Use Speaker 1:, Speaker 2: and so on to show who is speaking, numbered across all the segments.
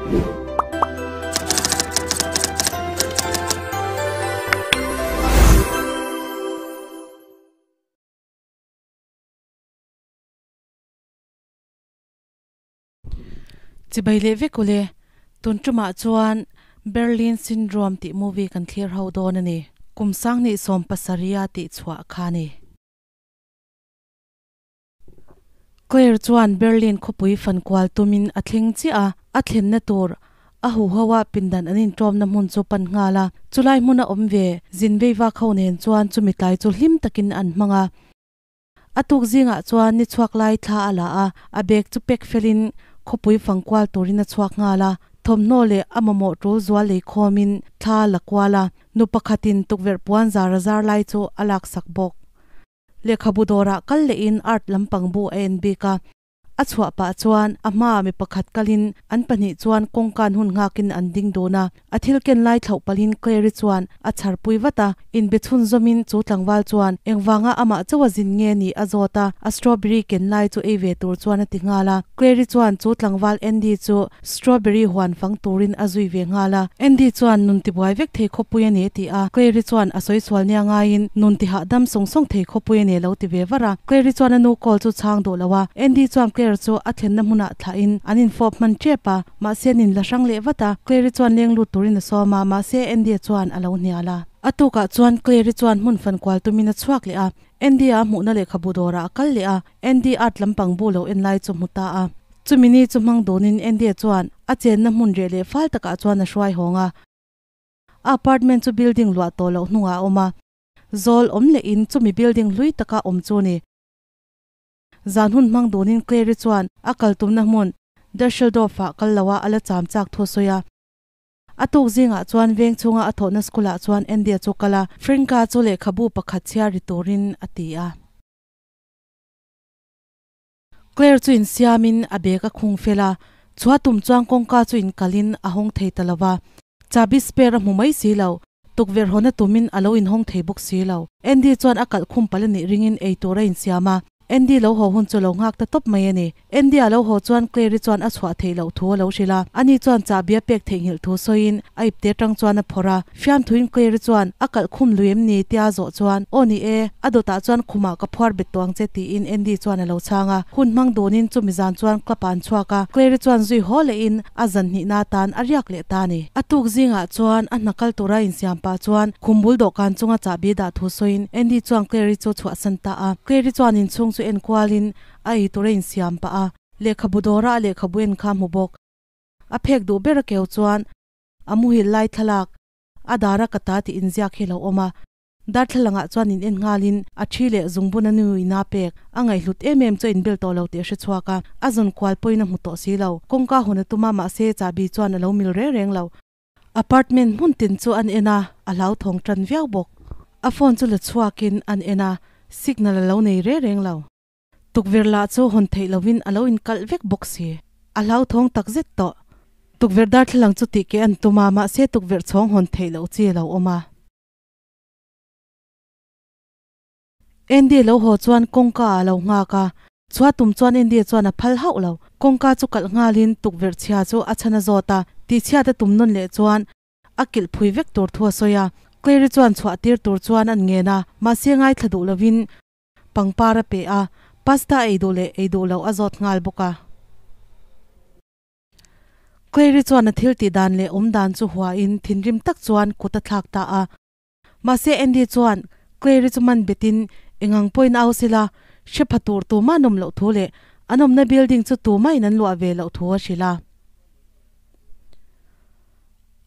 Speaker 1: Chibai leh vek ule, tun tumah chuan Berlin Syndrome tih movie kan thlir ho dawn a ni. Kum sanghnih sawm pasarih a tih chhuah kha a ni. Claire chuan Berlin khawpui fankual tumin a thleng chiah a, a thlenna tur a huho a pindan an inṭawmna hmun chu pan nghal a. Chulai hmuna awm ve zin vei vak ho nen chuan chumi tlai chu hlim takin an hmang a. A tuk zingah chuan ni chhuak lai thla a la a, a bag chu pack felin khawpui fangkual turin a chhuak nghal a. Thawmhnaw leh a mamawh tul zual lei khawmin thla a la kual a, nu pakhatin tukverh puan zar a zar lai chu a laksak bawk. Lehkhabu dawrah kal lehin art lampang bu a en bik a, a chhuah pah chuan a hmaah mi pakhat kalin an pahnih chuan kawngkan hun nghakin an ding dun a, a thil ken lai thlauh palhin Clary chuan a chharpui vat a, inbe chhunzawmin chu tlangval chuan engvanga amah chauh a zin nge nih a zawt a, a strawberry ken lai chu ei ve tur chuan a ti nghal a, Clary chuan chu tlangval Andy chu Strawberry huan fang turin a zui ve nghal a. Andy chuan nun tibuai vek thei khawpui a ni a ti a. Clary chuan a sawi sual nia ngaiin nun tihah dam sawng sawng thei khawpui a ni lo ti ve var a. Clary chuan a nu call chu chhang duh lo a. Andy chuan Claire chu a thlenna hmunah thlahin an infawp hman tep a. Mahse an inla hrang leh vat a. Clary chuan leng lut turin a sawm a, mahse Andy chuan a lo hnial a. A tukah chuan Clary chuan hmun fan kual tumin a chhuak leh a. Andy a hmuhna lehkhabu dawrah a kal leh a, Andy art lampang bu lo en lai chu hmu ta a. Chumi ni chu hmang dunin Andy chuan a chenna hmun reh leh fal takah chuan a hruai hawng a. A apartment chu building luah tawh loh hnungah a awm a, zawl awm lehin chumi building hlui taka awm chu ni. Zan hun hmang dunin Clary chuan a kal tumna hmun Dusseldorf-ah kal loha a la cham chak thu a sawi a. A tuk zingah chuan veng chhunga a thawhna school-ah chuan Andy-a chu kal a, Frank-a chu lehkhabu pakhat chhiar ri turin a ti a. Claire chu insiamin a bag a khung fel a, chua tum chuan kawngka chu inkalhin a hawng thei ta lo va. Chabi spare a hmu mai si lo, tukverh hawna tumin a lo inhawng thei bawk si lo. Andy chuan a kalh khum palh a nih ringin ei tur a insiam a, Andy lo haw hun chu lo nghak ta tawp mai a ni. Andy a lo haw chuan Clary chuan a chhuah theih loh thu a lo hrilh a. Ani chuan chahbi a pek theihnghilh thu sawiin a ipte atang chuan a phawrh a. Fiamthuin Clary chuan a kalh khum lui em ni tia a zawh chuan, Aw ni e, a dawtah chuan khumah ka phuar bet tawh ang che tiin Andy chuan a lo chhang a. Hun hmang dunin chumi zan chuan club ah an chhuak a. Clary chuan zui haw lehin a zan hnihna atan a riak leh ta a ni. A tuk zingah chuan a hna kal tura insiam pah chuan khum bul dawhkan chunga chahbi dah thu sawiin Andy chuan Clary chu chhuahsan ta a. Clary chuan inchhung chu en kualin a ei tura insiam pah a, lehkhabu dawra a lehkhabu en kha a hmu bawk. A phek duh ber a keu chuan a muhil lai thlalak a dara ka ta tih inziak hi a lo awm a. Darthlalangah chuan in en nghalin a thi leh zungbun a nui na pek a ngaihhlut em em chu a inbel tawh lo tih a hre chhuak a, a zawn kual pawhin a hmu tawh si lo. Kawngka hun a tum a, mahse chahbi chuan a lo mil reng reng lo. Apartment hmun tin chu an en a, a hlauthawng tan viau bawk. A phone chu la chhuakin an en a, signal a lo nei reng reng lo. Tukverh lah chu hawn theih lovin a lo inkalh vek bawk si. A hlauthawng tak zet tawh. Tukverh darthlalang chu tih keh an tum a, mahse tukverh chhawng hawn theih loh chi a lo awm a. Andy lo haw chuan kawngka ah a lo nghak a, chua tum chuan Andy chuan a phal hauh lo. Kawngka chu kalh nghalin tukverh chhia chu a chhan a zawt a, tihchhiat a tum nawn leh chuan a kilh phui vek tur thu a sawi a. Clary chuan chhuah tir tur chuan an ngen a, mahse ngaithla duh lovin pangpar a pe a, pasta ei duh leh ei duh loh a zawt nghal bawk a. Clary chuan a thil tih dan leh awm dan chu huain thinrim tak chuan kut a thlak ta a. Mahse Andy chuan Clary chu man betin engang pawhin au sela hre pha tur tumah an awm loh thu leh an awmna building chu tumahin an luah ve loh thu a hrilh a.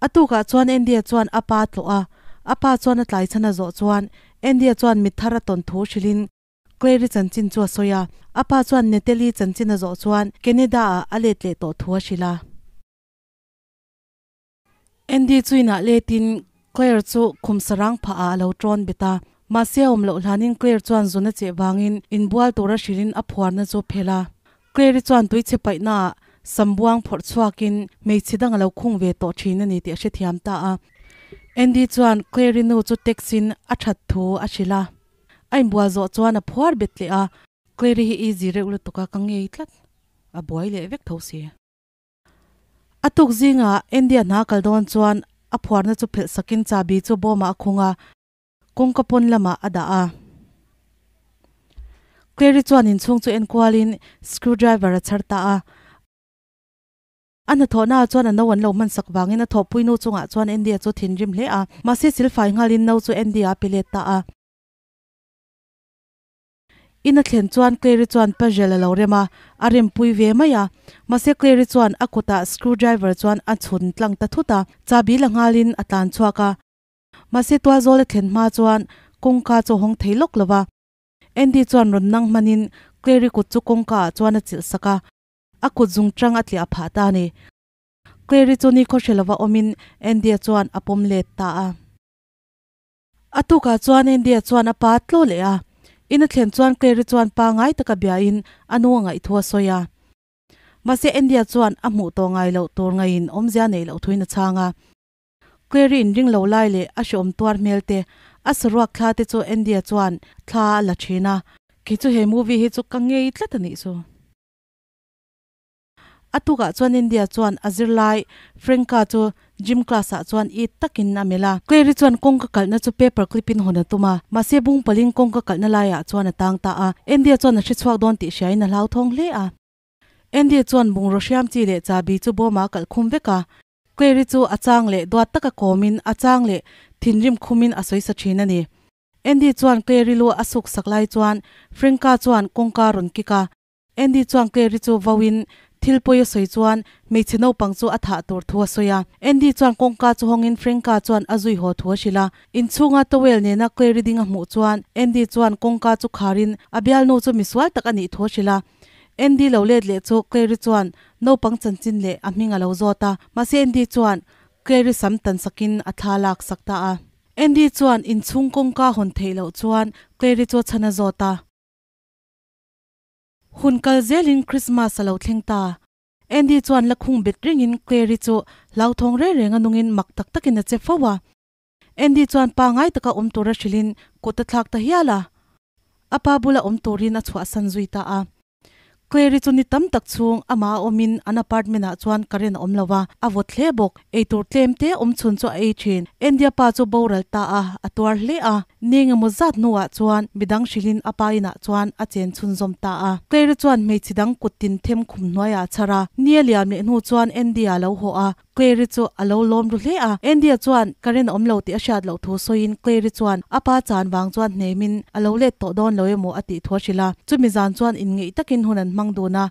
Speaker 1: A tukah chuan Andy-a chuan a pa a tlawh a, a pa chuan a tlai chhan a zawh chuan Andy-a chuan mithar a tawn thu hrilhin Clary chanchin chu a sawi a, a pa chuan Natalie chanchin a zawh chuan Canada-ah a let leh tawh thu a hrilh a. Andy chu inah letin Claire chu khum sarang phah ah a lo tawn bet a, mahse a awm loh hlanin Claire chuan zun a cheh vangin inbual tura hrilhin a phuarna chu a phelh a. Claire-i chuan tuichhe paihna ah sambuang phawrh chhuakin hmeichhe dang a lo khung ve tawh thin a ni tih a hrethiam ta a. Andy chuan Claire-i nu chu text-in a that thu a hrilh a. A inbual zawh chuan a phuar bet leh a. Claire-i hi easy reuh lutuk a, ka ngei tlat. A buai leh vek tho si. A tuk zinga Andy-a hna kal dawn chuan a phuarna chu phelh sakin chahbi chu bawmah a khung a, kawngka pawn lamah a dah a. Clary chuan inchhung chu enkualin screwdriver a chhar ta a. A hnathawhnaah chuan a no an lo hmansak vangin a thawhpui nu chungah chuan Andy-a chu thinrim hle a, mahse silfai nghalin no chu Andy-a a pe let ta a. In a thlen chuan Clary chuan puzzle a lo rem a, a rempui ve mai a. Mahse Clary chuan a kutah screwdriver chuan a chhun tlang ta thut a, chahbi la nghalin a tlan chhuak a. Mahse tualzawl a thlen hma chuan kawngka chu a hawng thei lawk lo va. Andy chuan rawn nang hmanin Clary kut chu kawngka ah chuan a chilh sak a, a kut zung tang a tliah phah ta a ni. Clary chu ni khawhre lova awmin Andy-a chuan a pawm let ta a. A tukah chuan Andy-a chuan a pa tlaw leh a. In a thlen chuan Clary chuan pa ngai taka biain a nu a ngaih thu a sawi a. Mahse Andy-a chuan a hmuh tawh ngai loh tur ngaiin awmzia neih loh thuin a chhang a. Clary inring lo lai leh a hreawm tuar hmel te, a saruak thla te chu Andy-a chuan thla a la thin a. Kei chu he movie hi chu ka ngei tlat a nih chu. A tukah chuan India chuan a zirlai Franka chu gym class ah chuan it takin a melh a. Clary chuan kawngka kalhna chu paper clip in hawn a tum a, mahse bung palin kawngka kalhna laiah chuan a tang ta a. India chuan a hre chhuak dawn tih hriain a hlauthawng hle a. India chuan bungraw hriam chi leh chahbi chu bawmah a kalh khum vek a. Clary chu a chang leh duat taka kawmin a chang leh thinrim khumin a sawi sa thin a ni. Andy chuan Clary lu a suk sak lai chuan Franka chuan kawngka a rawn kick a. Andy chuan Clary chu vauin thil pawi a sawi chuan hmeichhe naupang chu a thah tur thu a sawi a. Andy chuan kawngka chu hawngin Franka chuan a zui haw thu a hrilh a. Inchhunga towel nena Clary ding a hmuh chuan Andy chuan kawngka chu kharin a bialnu chu misual tak a nih thu a hrilh a. Andy lo let leh chu Clary chuan naupang chanchin leh a hming a lo zawt a. Mahse Andy chuan Clary sam tan sakin a thla lak sak ta a. Andy chuan inchhung kawngka hawn theih loh chuan Clary chu a chhan a zawt a. Hun kal zelin Christmas a lo thleng ta. Andy chuan la khung bet rengin Clary chu hlauthawng reng reng a nungin mak tak takin a che fo a. Andy chuan pa ngai taka awm tura hrilhin kut a thlak ta hial a. A pa bula awm turin a chhuahsan zui ta a. Clary chu ni tam tak chhung amah a awmin an apartment ah chuan current a awm lo a, a vawt hle bawk. Eitur tlem te awm chhun chu a ei thin. India pa chu boral ta a, a tuar hle a. Ni engemaw zat hnuah chuan midang hrilhin a pa inah chuan a chen chhunzawm ta a. Clary chuan hmeichhe dang kut tin them khum hnuaiah a chhar a. Ni a liam leh hnu chuan Andy a lo haw a, Clary chu a lo lawm ru hle a. Andy a chuan current a awm lo tih a hriat loh thu sawiin Clary chuan a pa chan vang chuan hnemin a lo let tawh dawn lo emaw a tih thu a hrilh a. Chumi zan chuan inngeih takin hun an hmang dun a.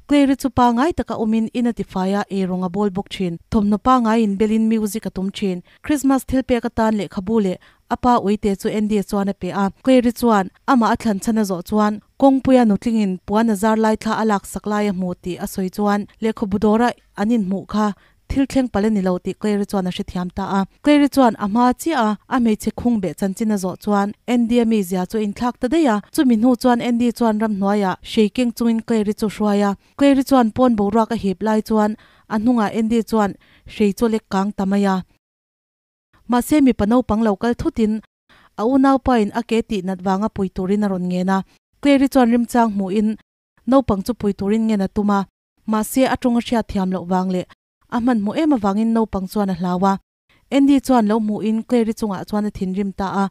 Speaker 1: Clary chu pangai taka awmin in a tifai a, eirawng a bawl bawk thin. Thawmhnaw pangaiin belin music a tum thin. Christmas thil pek atan lehkhabu leh a pa uite chu Andy chuan a pe a. Clary chuan amah a thlan chhan a zawh chuan kawngpuia nutlingin puan a zar lai thla a laksak lai a hmu tih a sawi chuan lehkhabu dawra an inhmuh kha Thil thleng palh a ni lo tih Clary chuan a hrethiam ta a. Clary chuan a hma chiah a, a hmeichhe khung beh chanchin a zawh chuan Andy-a mizia chu a inthlak ta daih a. Chumi hnu chuan Andy chuan ramhnuaiah hrei keng chungin Clary chu hruai a. Clary chuan pawn boruak a hip lai chuan a hnungah Andy chuan hrei chu a lek kang ta mai a. Mahse mipa naupang lo kal thutin a unaupain a ke tih nat vanga pui turin a rawn ngen a. Clary chuan rimchang hmuhin naupang chu pui turin ngen a tum a. Mahse, a tawng a hriat thiam loh vang leh a hmanhmawh em avangin naupang chuan a hlau a. Andy chuan lo hmuhin Clary chungah chuan a thinrim ta a.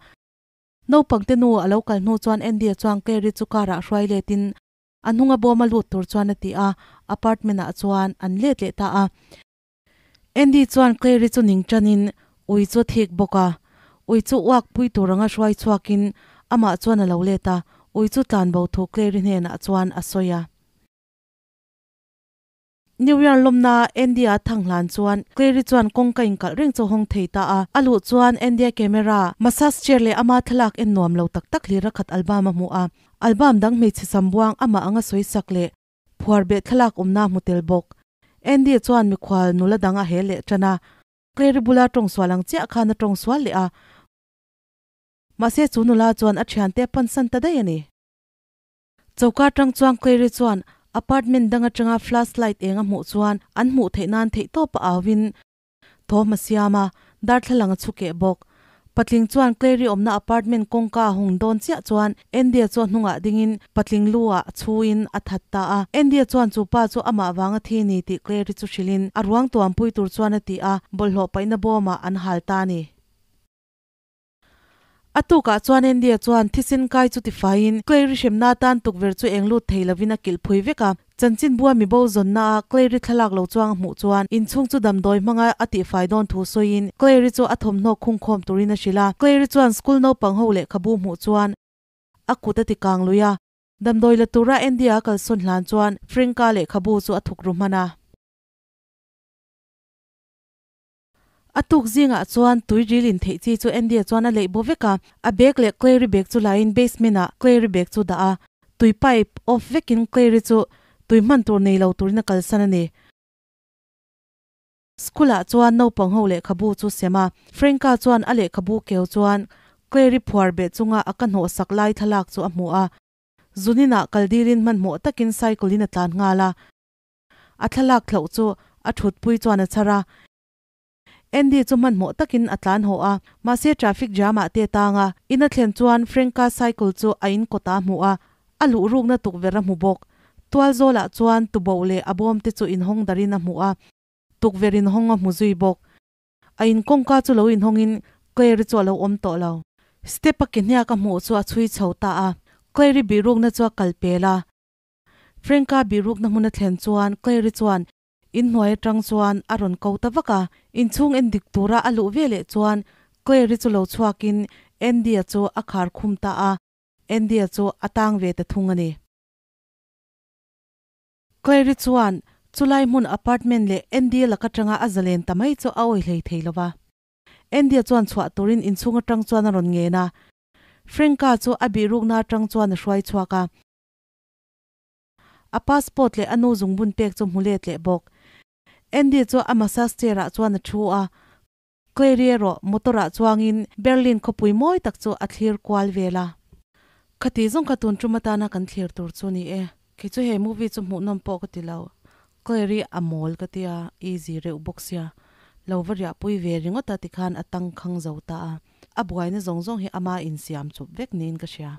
Speaker 1: Naupang te nu a lo kal hnu chuan Andy-a chuan Clary chu car-ah hruai letin a hnunga bawma lut tur chuan a ti a, apartment ah chuan an let leh ta a. Andy chuan Clary chu ning tanin ui chu a thik bawk a, ui chu uak pui tur anga hruai chhuakin amah chuan a lo let a, ui chu tlanbo thu Clary hnenah chuan a sawi a. New Year lawmna Andy-a thang hlan chuan Clary chuan kawngka inkalh reng chu a hawng thei ta a. A luh chuan Andy-a camera, massage chair leh ama thlalak en nuam lo tak tak hlir a khat album a hmu a. Album dang hmeichhe sambuang amah anga sawi sak leh phuar beh thlalak awmna a hmu tel bawk. Andy chuan mikhual nula dang a hel leh tan a. Clary bula tawng sual ang chiah khan a tawng sual leh a. Mahse chu nula chuan a thiante a pansan ta daih a ni. Choka atang chuan Clary chuan apartment dang atanga flash light eng a hmuh chuan an hmuh theih nan theih tawp a au in thawm a siam a, darthlalang a chhu keh bawk. Patling chuan Clary awmna apartment kawngka a hung dawn chiah chuan Andy-a chu a hnungah dingin patling lu ah chhuin a that ta a. Andy-a chuan chu pa chu amah vanga thi ni tih Clary chu hrilhin a ruang tuampui tur chuan a ti a, bawlhhlawh paihna bawmah an hal ta a ni. A tukah chuan Andy-a chuan thisen kai chu tifaiin Clary hremna atan tukverh chu eng lut thei lovin a kilh phui vek a. Chanchinbua mibo zawnna a Clary thlalak lo chuang a hmuh chuan inchhung chu damdawi hmanga a tihfai dawn thu sawiin Clary chu a thawmhnaw khungkhawm turin a hrilh a. Clary chuan school naupang ho lehkhabu hmuh chuan a kut a ti kang lui a. Damdawi la tura Andy-a a kalsawn hlan chuan Frank-a lehkhabu chu a thuk ru hman a. A tuk zingah chuan tui ril in theih chi chu Andy-a chuan a leih bo vek a, a bag leh Clary bag chu laiin basement ah Clary bag chu dah a, tui pipe off vekin Clary chu tui hman tur nei lo turin a kalsan a ni. School ah chuan naupang ho lehkhabu chu sem a, Frank-a chuan a lehkhabu keu chuan Clary phuar beh chunga a ka hnawh sak lai thlalak chu a hmu a, zunin ah kal dilin hmanhmawh takin cycle in a tlan nghal a. A thlalak thlauh chu a thutpui chuan a chhar a. Andy chu hmanhmawh takin a tlan haw a, mahse traffic jam ah te tang a. In a thlen chuan Frank-a cycle chu a in kawt ah a hmu a, a luh rukna tukverh a hmu bawk. Tual zawlah chuan tuboh leh a bawm te chu inhawng darin a hmu a, tukverh inhawng a hmu zui bawk. A in kawngka chu lo inhawngin Claire-i chu a lo awm tawh lo. Step a ke hniak a hmuh chu a chhui chho ta a, Claire-i bihrukna chu a kal pel a. Frank-a bihrukna hmun a thlen chuan Claire-i chuan inhnuai atang chuan a rawn ko ta vak a. Inchhung en dik tura a luh veleh chuan Claire-i chu lo chhuakin Andy-a chu a khar khum ta a, Andy-a chu a tang ve ta thung a ni. Claire-i chuan chulai hmun apartment leh Andy-a lak atanga a zalen ta mai chu a awi hlei thei lo va. Andy-a chuan chhuah turin inchhung atang chuan a rawn ngen a, Frank-a chu a bihrukna atang chuan a hruai chhuak a. A passport leh a nu zungbun pek chu hmu let leh bawk. Andy chu a massage chair ah chuan a thu a, Clary erawh motor ah chuangin Berlin khawpui mawi tak chu a thlir kual vel a. Khati zawng kha tun tum atana kan thlir tur chu ni e. Kei chu he movie chu hmuhnawm pawh ka ti lo. Clary a mawl ka tia, easy reuh bawk sia. Lo va riahpui ve ringawt a tikhan a tangkhang zo ta a. A buaina zawng zawng hi ama insiam chup vek niin ka hria.